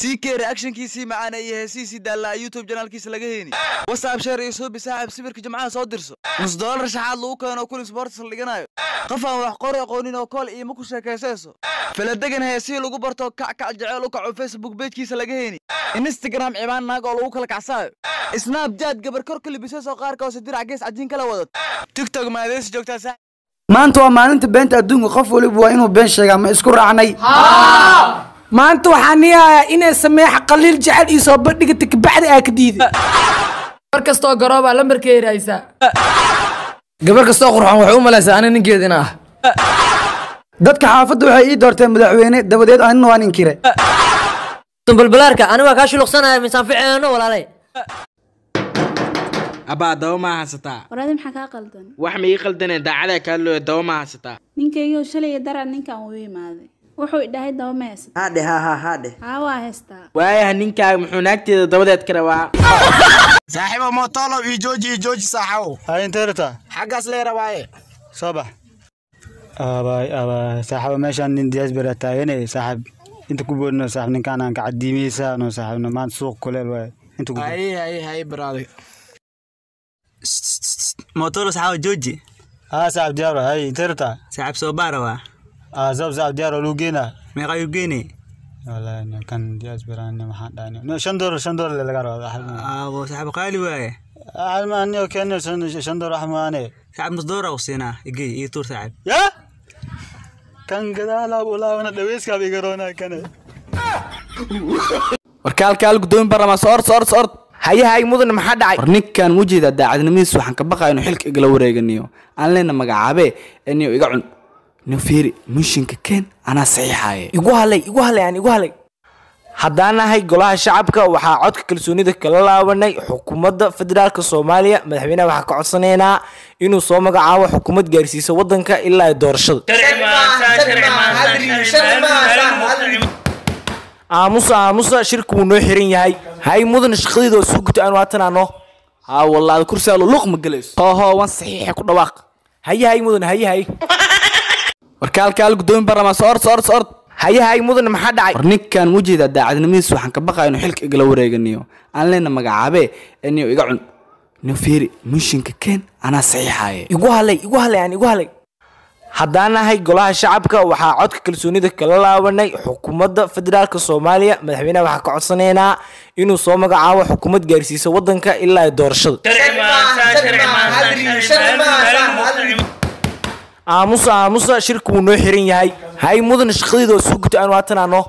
CK reactionkiisii macaana iyo heesihiisii daallaa YouTube channelkiisa laga heeni. WhatsApp share iyo suubi saaxiib sawirka jimcaha soo dirso. Nus dollar shaxaad lagu keeno kulin sports la dhiganayo. Qof aan wax qori aqoonin oo kool iyo ma ku sheekaysayso. Faladegan heesihii lagu barto kac kac jecel u kaco Facebook page-kiisa laga heeni. Instagram cibaan naag oo lagu kala kacsaayo. Snapchat gabar kor ka libisayso qaarka hoose dirac gees cajiin kala wadato. TikTok maadeys joogtaa saaxiib. Maanta waa maalinta beenta adduunka, qof waliba waa inuu been sheegaa. Ma isku raacnay? Maanta waxaan niyahayaa inay sameexa qaliil jecel iyo soo bandhigata kabacdi aa ka diiday. Gabar kastoo garoobaa lambarkeeda haysaa. Gabar kastoo qurxoon waxay u malaysaa ani ninkeeda ina ah. Dadka xaafadda waxay ii doorteen madaxweyne, dabadeed anina waan inkire. Tumbalbalaarka ani waa kaa shuluqsanaya misaan ficeeno walaalay. Abaa, daba ma haysataa? Waraadi, maxaa kaa qaldan? Wax ma ii qaldaneen, daacadaa kaa looya, daba ma haysataa? Ninkaygiioo shalay daraa ninkan uu imaaday, wuxuu idhahay daba ma haysataa. Haadhe, ha ha haadhe. Haa, waa haystaa. Waayaha, ninkaaga muxuu naagteeda dabadeed ka rabaa? Saaxiibo, mootolo ii jooji, ii jooji saaxabow. Hay, intee rabtaa? Xaggaas lee rabaaye. Soo bax. Abaay abaay saaxibo, meeshaan nin diaspora taaganay saaxib, inta ku boodino saaxib, ninkaan aan ka cadiimeysaa no saaxibno, maanta suuq kuleel waaye, inta ku Haye haye haye, brother. Mootolo saxaabo jooji. Haa saaxib, diyaar waay. Hay, intee rabtaa? Saaxib, soo baara waa. Aa sab saaxib, diyaar waa lagu geenaa. Meeqa ayuu geenay? Wallaahi kan diaspora waxaan dhahnay no, $5, $5 laga rabaa saaxib. Aabo saaxib, qaali waaye. Ma anigo keenay $5 wax maane. Saaxib, nus doolar u siinaa, igey ii tuur saaxib. Ya kan gadaal ulaabana dhaweyskaaba iga roonaa kane. Warkaalkaal gudoomin baarlamaan, soo ord, soo ord, soo ord. Hayahay mudane, maxaa dhacay? War ninkan mujeeda daacadnimadiisa waxaan ka baqaa inuu xilka igala wareeganiyo. Aan leena magacaabe eniyo iga cun. Nin fiiri, mishinka keen, anaa saxiixaaye. Igu halay, igu halay, aan igu halay. Haddaan nahay golaha shacabka, waxaa codka kalsoonida kala laabanay xukuumadda federaalka Soomaaliya. Madaxweynaha waxaa ka codsanaynaa inuu soo magacaabo xukuumad gaarsiisa waddanka ilaa doorashada. Aamusa aamusa, shirku wuu noo xiran yahay. Hay mudane, shaqadeeda oo soo guta aan waatanaano. Haa wallahi, kursiga luq ma galayso. Hoo hoo, waan saxiixa, ku dhawaaq. Haye hay mudane, haye hay. Warkaalkaal gudoomin baarlamaan, soo ord, soo ord, soo ord. Hayahay mudane, maxaa dhacay? War ninkan mujeeda daacadnimadiisa waxaan ka baqaa inuu xilka igala wareeganiyo. Aan leena magacaabe eniyo iga cun. Nin fiiri, mishinka keen, anaa saxiixaaye. Igu halay, igu halay, aan igu halay. Haddaan nahay golaha shacabka, waxaa codka kalsoonida kala laabanay xukuumadda federaalka Soomaaliya. Madaxweynaha waxaa ka codsanaynaa inuu soo magacaabo xukuumad gaarsiisa waddanka ilaa doorashada. Aamusa aamusa, shirku wuu noo xiran yahay. Hay mudane, shaqadeeda oo soo guta aan waatanaano.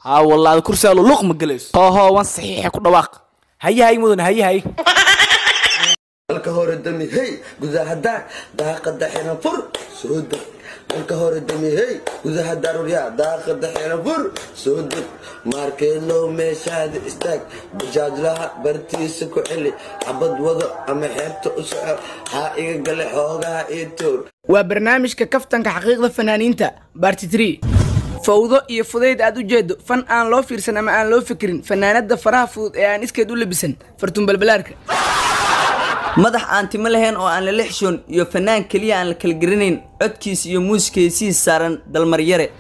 Haa wallahi, kursiga luq ma galayso. Hoo hoo, waan saxiixa, ku dhawaaq. Haye hay mudane, haye hay. Dalka hore dami hey, gudaha daar, daaqada xiran fur, soo deg. Dalka hore dami hey, gudaha daaruryaa, daaqada xiran fur, soo deg. Maarkeelow, meeshaada istaag, bajaajlaha bartiisa ku celi, xabad wado ama xeebta u soco, haa iga gale xoogaha ii tuur. Waa barnaamijka kaftanka xaqiiqda fanaaniinta part 3. Fawdo iyo fudayd aad u jeedo, fan aan loo fiirsan ama aan loo fikirin, fanaanada faraha fudud ee aan iskeed u labisan, Fartuun Balbalaarka. Madax aan timo lahayn oo aan la lixshoon iyo fanaan keliya aan la kala garanayn codkiisa iyo muusikeysiis saaran, Dalmaryare.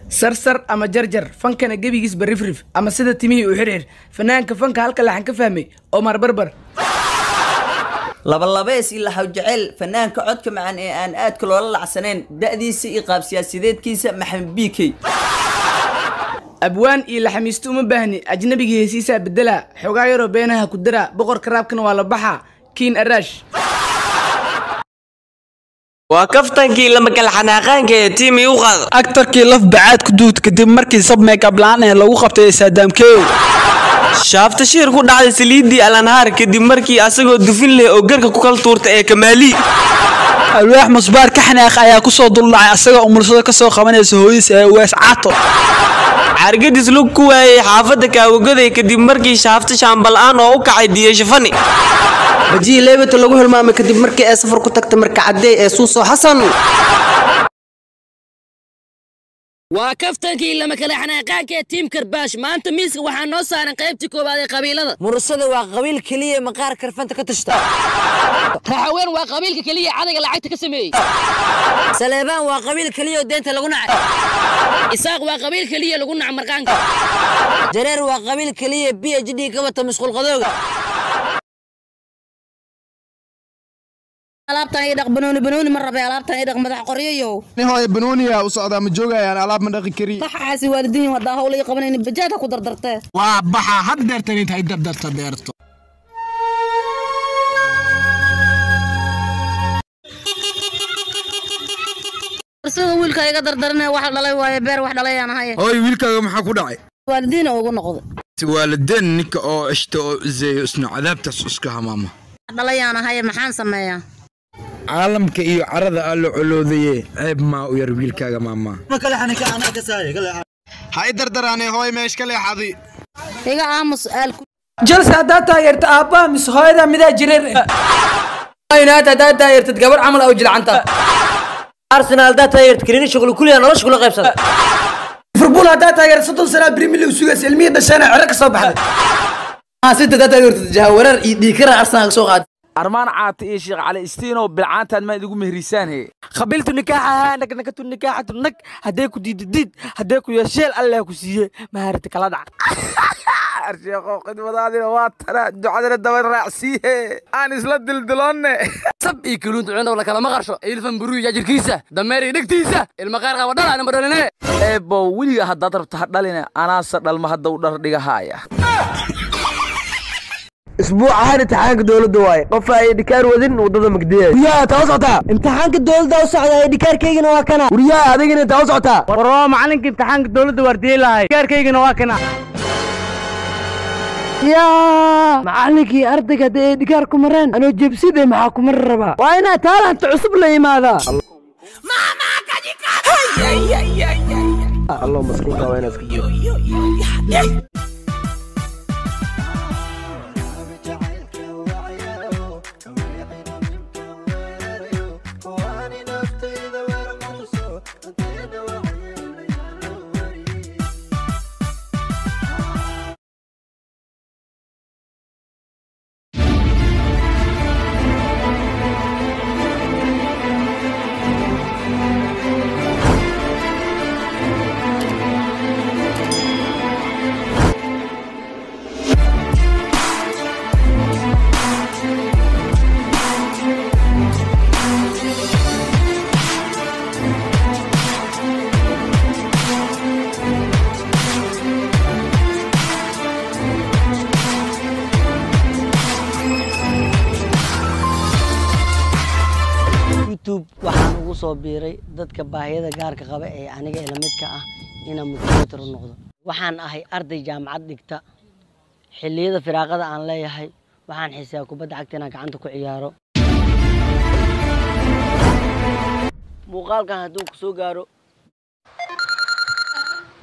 Sarsar ama jarjar, fankana gebigiisba rifrif ama sida timihii u xirxir, fanaanka fanka halka laxan ka fahmay, Omar Barbar. Labalabees iyo laxaw jecel, fanaanka codka macaan ee aan aadka loola lacsanayn da'diisa iyo qaab siyaasideedkiisa, Maxamed BK. Abwaan iyo laxamiisto uma baahni, ajnabigii hesiisaa bedela, xogaa yaroo beenaha ku dara, boqorka raabkana waa la baxaa, Kiin Araash. Waa kaftankii lama kala xanaaqaanka ee tiimi u qaado. Aktarkii laf bacaad ku duud kadib markii sab makeup la'aan eh lagu qabtay Saadaam Kew. Shaafta shiir ku dhacday saliidii alanhaar kadib markii asagoo dufin leh oo garka ku kala tuurtay ee Kamaali. Alwaax musbaar ka xanaaq ayaa ku soo duldhacay asagoo umursada ka soo qabanaysa hooyadiis ee Wees Caato. Caargadis lug ku waayey xaafadda Kaawagoday kadib markii shaafta shaambala'aan oo u kacay diyashafani. Bajii leebata lagu hilmaamay kadib markii ay safar ku tagtay marka caddeey ee Suuso Xasan. Waa kaftankii lama kala xanaaqaanka ee tiim Karbaash. Maanta miiska waxaa noo saaran qaybtii koowaad ee qabiilada. Mursada waa qabiil keliya maqaar karfanta ka tashta. Raxaween waa qabiilka keliya cadayga lacagta ka sameeyey. Saleebaan waa qabiil keliya oo deynta lagu nacay. Isaaq waa qabiil keliya lagu naco marqaanka. Jareer waa qabiil keliya PhD ka wata mashquul qadooga. Alaabtan ii dhaq, banooni banooni ma rabay, alaabtan ii dhaq, madax qoryayow. Nin hooyo banooniya u socdaa, ma joogayaan, alaab ma dhaqi kari. Baxaasi waalidiin wadaa hawl ii qabanayni, bajaadha ku dardartee. Waa baxa had deertan intay dardarta deerto. Sida wiilka iga dardaranaya wax dhalay waaye, beer wax dhalay aan ahay. Hooy, wiilkaaga maxaa ku dhacay? Waalidiina ugu noqday. Waalideen ninka oo ishta oo iseeyo isna cadaabtaas iska hamaama. Dhalay aan ahay, maxaan sameeyaa? Caalamka iyo carada aa la coloodaye, ceeb maa u yar wiilkaaga maama. Ha i dardaraanee hooy, meesh ka leexadi. Iga aamus aal. Jalse haddaad taageerto aabbaha mise hooyada midaa jireer United haddaad taageertid gabar camal aw jilcanta. Arsenal haddaad taageertid keliya shughul kuliya nolosha kula qaybsada. Liverpool haddaad taageerto 30 sana Premier League sugaysa, ilmihii dhashana cero ka soo baxday. City haddaad taageertid jahawareer iyo dhiigkara Arsenal ka soo qaad. Armaan Caati iyo Sheekh Cali Istiino bilcaantaan ma idigu mehrisaan he. Qabiiltu nikaaxa nag nagatu nikaaxatu nag, haddee ku diidid, haddee ku yeesheel Allah ku siiye maharata kala dhac. Sheekhow, khidmadaadina waa tana, ducadana daba raacsiihe, aan isla dildiloonne. Sab iyo kaluunta cundow la kalama qarsho, ilfan buruu yaa jirkiisa dameer iyo dhegtiisa ilma qaar qaba dhala anama dhaline. Eebow, weliga haddaad rabto ha dhaline, anaase dhalma hadda u dhar dhigahaaya. Isbuucahan imtixaanka dowladda waaye, qof ay dhikaar wadin wadada magdiyay. Guryaha taa u socotaa? Imtixaanka dowladda u socda ee dhikaarkaygana waa kana. Guryaha adigana intaa u socotaa? Waroo, macalinka imtixaanka dowladda waardiyey lahay, dhikaarkaygana waa kana. Yaa macallinkii ardayga haddii ay dhikaar ku mareen, anoo jebside maxaa ku mari rabaa? Waa inaa taalanta cusub la yimaadaa. Allo maskiinka waa inaad iska. YouTube waxaan ugu soo biiray dadka baahiyada gaarka qaba ee aniga ila midka ah inaan motivator u noqdo. Waxaan ahay arday jaamacad dhigta. Xilliyada firaaqada aan leeyahay waxaan xiiseeyaa kubadda cagta inaan gacanta ku ciyaaro. Muuqaalkan hadduu ku soo gaaro.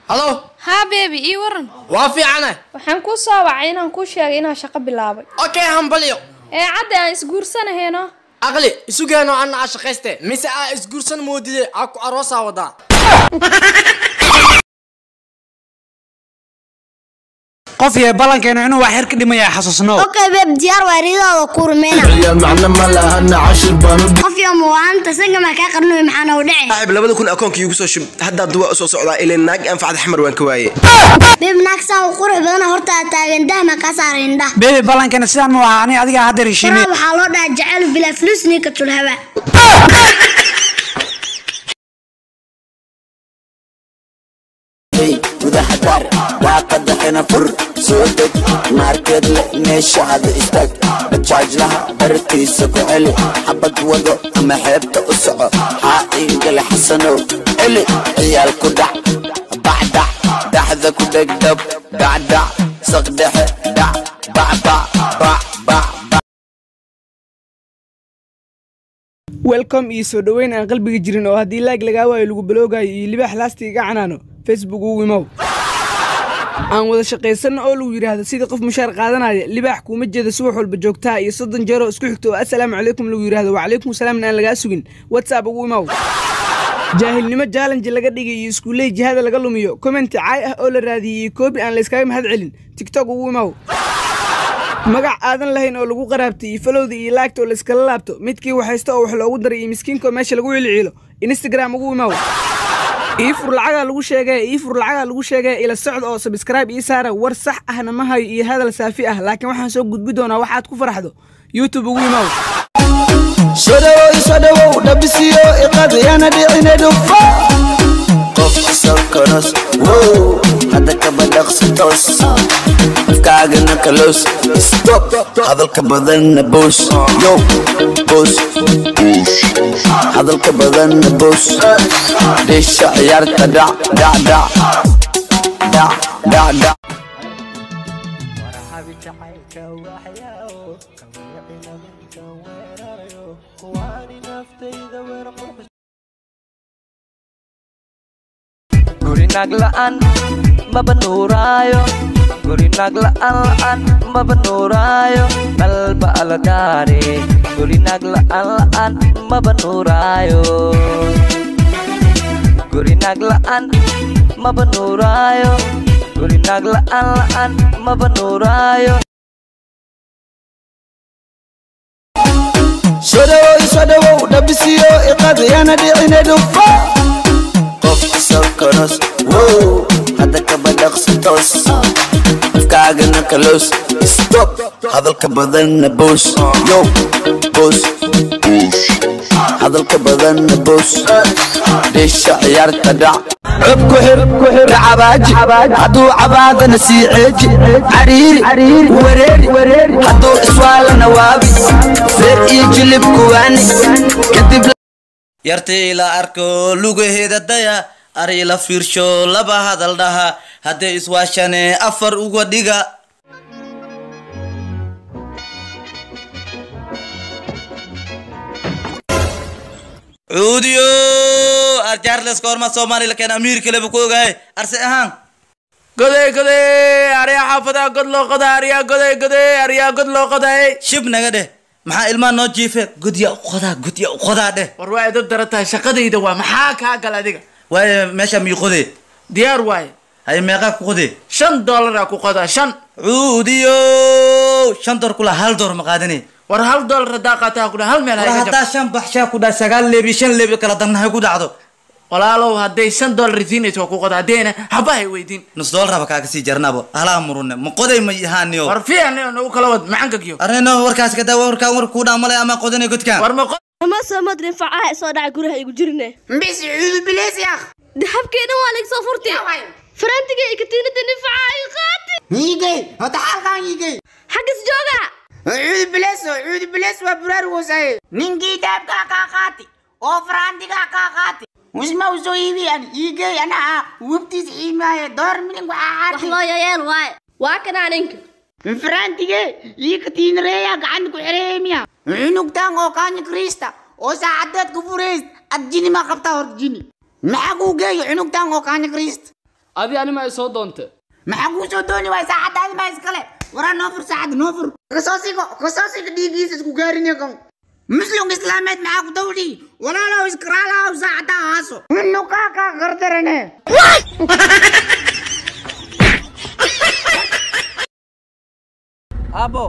Halo. Haa baby, ii waran. Waa fiicane. Waxaan kuu soo wacay inaan kuu sheegay inaan shaqo bilaabay. Okay, hambalyo. Ee cadde aan isguursanahayno. Aqli isugeeno, anna aa shaqayste mise aa isguursan moodide, aa ku aroosaa wadaa. Qof yahay ballankeena inuu wax yar ka dhimaya xasuusno. Okay babe, diyaar waa, ridaada kurmeyna. Macna ma lahana, cashir baan u. Qof yo muwaanta sanka ma ka qarnay, maxaa noo dhacay? Saaxiib, 2000 akoonka iigu soo shub hadda, duwa u soo socdaa ilaa naag anfacad xamar waan ka waaye. Babe, naag saan u qurux badan horta taagan, dahma ka saaray indhaha. Baby, ballankeena sidaan ma aha, ani adiga hadda heshiinay. Waraa, waxaa loo dhahaa jacayl bilaa fuluus ninka tulhaba. Gudaha daar, daaqada xina fur, soo deg maarkeed le, meesha hada istaag, bajaajlaha bartiisa ku celi, xabad wado ama xeebta u soco, haa iigale xasanow celi, ciyaal ku dhac bacdac, dhaxda ku dhegdhab dhacdhac, saqdhexe dhac bacbac bac bac. Welcome iyo soo dhoweyn aan qalbiga jirin oo haddii laag lagaa waayo lagu baloogayo, iyo libaax laasti iga canaano Facebook ugu imow, aan wada shaqaysanno oo lagu yidhaahdo sidii qof mushaar qaadanaya, libaax kuuma jeeda subax walba joogtaa, iyo 30 jeer oo isku xigto oo assalaamu calaykum lagu yidhaahdo, wacalaykum salaamna aan lagaa sugin, WhatsApp ugu imow. Jaahilnimo challenge laga dhigay iyo iskuuley jihada laga lumiyo, comment caay ah oo la raadiyey iyo koobi aan la iskaga mahad celin, TikTok ugu imaw. Magac aadan lahayn oo lagu qaraabtay iyo followda iyo like-ta oo la iskala laabto, midkii waxaysto oo wax loogu daray iyo miskiinka oo meesha lagu cilciilo, Instagram ugu imaw. Ii fur lacagaa lagu sheegay, ii fur lacagaa lagu sheegay, ila socda oo subscribe ii saara. War sax ahna ma hayo iyo hadal saafi ah, laakiin waxaan soo gudbi doonaa waxaad ku farxdo. YouTube ugu imaw. Soo dhawow, soo dhawow, dhabisiyo iqadiyana dhicine dhufo. Qof sokoros, wow, hadda kaba dhaqsi toos, afkaagana kaloos, stop hadalka badanna boos, yo boos, hadalka badanna boos, dheesha ciyaarta dhac dhac dhac dhac dhac dhac. Gurinaag la'aan maba nuuraayo, gurinaag la'aan la'aan maba nuuraayo, nalba aladaare, gurinaag la'aan la'aan maba nuuraayo, gurinaag la'aan maba nuuraayo, gurinaag la'aan la'aan maba nuuraayo. Soo dhawow, soo dhawow, dhabisiyo iqadiyana dhicine dhufo. Qof sokoros, wow, hadda kaba dhaqsi toos, afkaagana kaloos, stop hadalka badanna boos, yo boos, hadalka badanna boos, dheesha ciyaarta dhac. Cub ku xir cabaaji, hadduu cabaadana sii ceeji, cariiri wareeri, hadduu iswaalana waabi, reer iyo jilib kuwaani kadib. Yartii ila arko lugaheeda daya, ari ila fiirsho laba hadal dhaha, hadday iswaashane afar uga dhiga. Cuudiyo arjaarles koorma Soomaali la keen amiir kaleba ku ogahay arse ahaan. Goday goday aryaa xaafadaha god loo qodaa, aryaa goday goday aryaa god loo qoday. Shib naga dheh, maxaa ilmaha noo jiife? Godya u qodaa, godya u qodaa dheh. War waa idab dara tahay, shaqadayda waa maxaa kaa gal adiga? Waaye meesha mii qodee? Diyaar waaye. Hay meeqaa ku qodee? $5 ku qodaa, 5. Cuudiyo $5 kula $1 ma qaadanay. War $1 haddaa qaataa ku hal meel war haddaa 5 baxshaa ku dhahay 9 leebi 5 leebi kala dannahay ku dhacdo. Walaalow hadday $5 siinayso waa ku qodaa, haddayna habahay weydiin. Nus doolaraba kaaga sii jarnabo halaha murune ma qoday ma ihaaniyo. War fiican nagu kala wad macankagiyo. Arnino warkaas ka daa, warkaan war kuu dhaamalay ama qodanay godkaan. War ma Ma soo madrin facaha soo dhaca guriga igu jirne. Mbis cuudu bilees yaaq. Dahabkeena waa laga soo furtay. Farantiga iyo katiinada nifaca ay qaati. Niigay, hada xalqan niigay. Xagis jooga. Cuudu bilees, cuudu bilees waa buraargoosay. Ninkii dahabka ka qaati oo farantiga ka qaati. Usma usoo iibiyaan iigay anaa wubtiis iimaaye door milin waxaa Wax loo yeel waay. Waa kana ninka. Farantige ii katiinareeya gacanta ku xireemiya. Cunugtan oo kaanya krista oo saacadeed ku furays ad jini ma qabtaa horta jini. Maxaa kuu geeyo cunugtan oo kaanya krista? Adi anima ay soo doonte. Maxaa kuu soo dooni waay saacadaadi maa iskale. Waraa noo fur saacad noo fur. Kasoo sigo kasoo sigo dhiigiisa isku gaarinaya kan. Muslim islaameed maxaa ku dawdhi? Walaalow iskaraalaw saacadaa haaso. Nukaa kaa gardarane. Abo.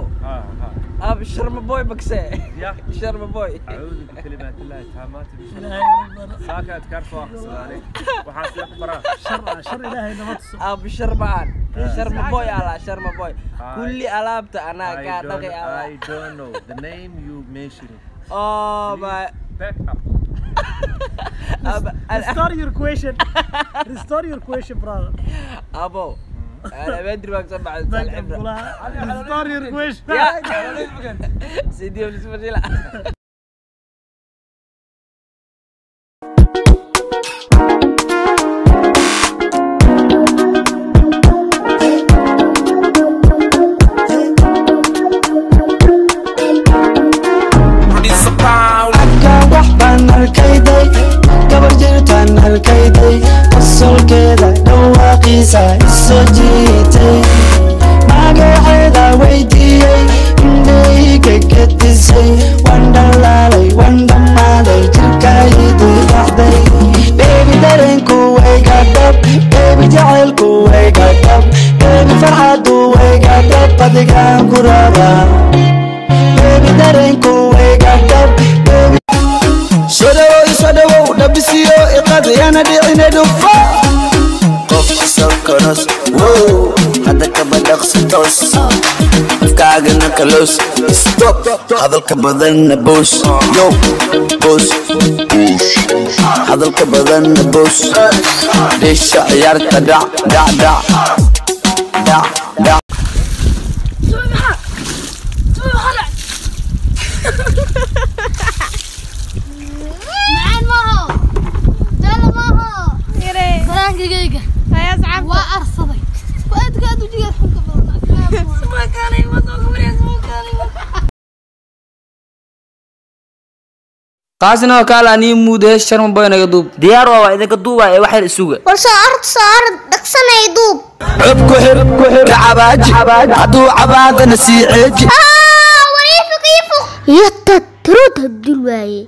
Abo Sharma boy bakse. Sharma boy. أعوذ بكلمات الله التامات من شر ساكا أذكار سواق عليك وحاسب برا. شر شر إلهي نمط. Abo Sharma Sharma boy ala Sharma boy. Kulli alaabta anaa kaa dhaqay ala. I don't know the name you mentioned. Oh my. Back up. Restore your question. Restore your question, brother. Abo. أنا ما أدري ما أقصد بعد العبرة. Restore your question. سيدي بالنسبة. Waxbaan arkayday gabar jirtaan arkayday qosolkeeda dhawaaqiisa isoo jiitay magaceeda weydiiyey indhayga gedisay waan dhalaalay waan dhammaaday jirkaydii baxday. Baby dareenku wayga dhab, baby jacaylku wayga dhab, baby farxadu wayga dhab, adigaan ku rabaa. Baby dareenku wayga dhab, baby. Soo dhawow, soo dhawow, dhabisiyo iqadiyana dhicine dhufo. Qofka soo wow, hadda kaba dhaqsi toos, afkaagana kaloos, stop hadalka badanna boos, yo boos, hadalka badanna boos, dheesha ciyaarta dhac dhac dhac dhac dhac. Macaan maaho, jaalo maaho, faraankigayga waa arsaday. Waadka aad ujigeed xunka badan. Qaasina kaala nii muude sharma boy naga duub. Diyaar waa idinka duuba ee wax yar isuga. War soo ord, soo ord, dhaqsanay duub. Cub ku xir kacabaaji, hadduu cabaadana sii ceeji. War iifuq iifuq yatatrud hadul waaye.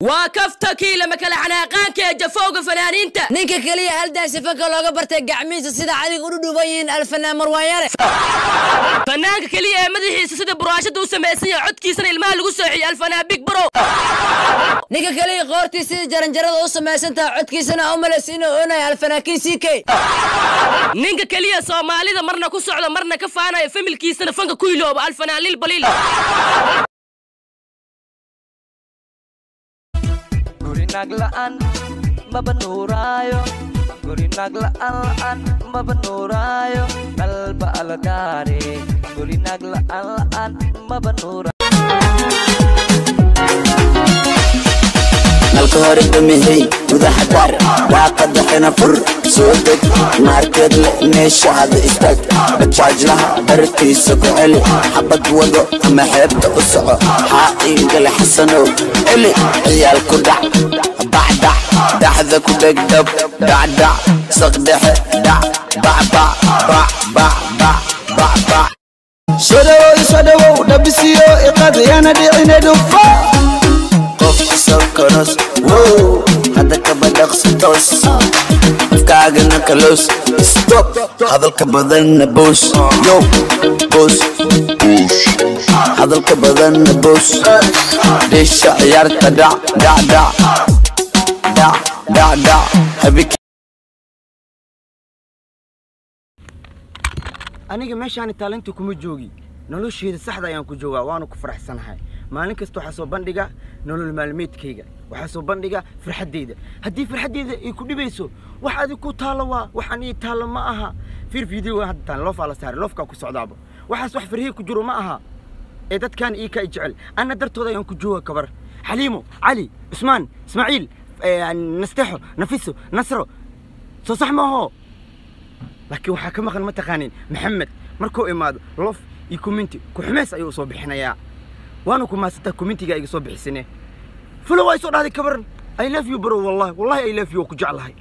Waa kaftakii lama kala xanaaqaanka ee jafowga fanaaniinta. Ninka keliya haldan sifanka looga bartay gacmihiisa sida cadiga u dhudhuuban yihiin, alfanaan Marwaanyare. Fanaanka keliya ee madaxiisa sida buraashada u samaysan yahay, codkiisana ilmaha lagu soociyey, alfanaan Big Bro. Ninka keliya qoortii sida jaranjarada u samaysan tahay, codkiisana u malays inuu oonaya, alfanaakiin CK. Ninka keliya Soomaalida marna ku socda marna ka faanaya, familkiisana fanka ku ilooba, alfanaan Lil Baliil. Gurinaag la'aan maba nuuraayo, gurinaag la'aan la'aan maba nuuraayo, nalba alagaare, gurinaag la'aan la'aan maba nuuraayo. Nalka hore damihey, gudaha daar, daaqada xina fur, soo deg, maarkeed le meesha hada istaag, bajaajlaha bartiisa ku celi, xabad wado ama xeebta u soco, xaa iigale xasanow celi, ciyaal ku dhac bacdac, dhaxda ku dhegdhab dhacdhac, saqdhexe dhac bacbac bac bac bac bac bac. Soo dhawow, soo dhawow, dhabisiyo iqadiyana dhicine dhufo. Qofka soo koros, wow, hadda kaba dhaqsi toos, afkaagana kaloos, stop hadalka badanna boos, yo boos, hadalka badanna boos, dheesha ciyaarta dhac dhac dhac dhac dhac dhac habik. Aniga meeshaan taalinta kuma joogi, nolosheeda saxda ayaan ku joogaa, waana ku faraxsanahay. Maalin kasta waxaa soo bandhiga nolol maalmeedkayga, waxaa soo bandhiga farxaddeyda. Haddii farxaddeyda ay ku dhibayso, wax adig ku taallo waa wax aan ii taallo ma aha. Fiir video hadda taan loofaa la saaray, loofkaa ku socdaaba, waxaas wax farhiya ku jiro ma aha. Ee dadkaan ii ka jecel anna dartooda ayaan ku jooga. Kabar Xaliimo, Cali, Cusmaan, Ismaaciil, Nasteexo, Nafiso, Nasro, soo sax maaho? Laakiin waxaa ka maqan ma taqaanin? Maxamed markuu imaado lof iyo commenti ku xumeys ayuu soo bixinayaa. Waana ku maasantaa commentiga iga soo bixisine. Fulo waa isoo dhahday kabaran, I love you bro, wallahi wallahi I love you, ku jeclahay.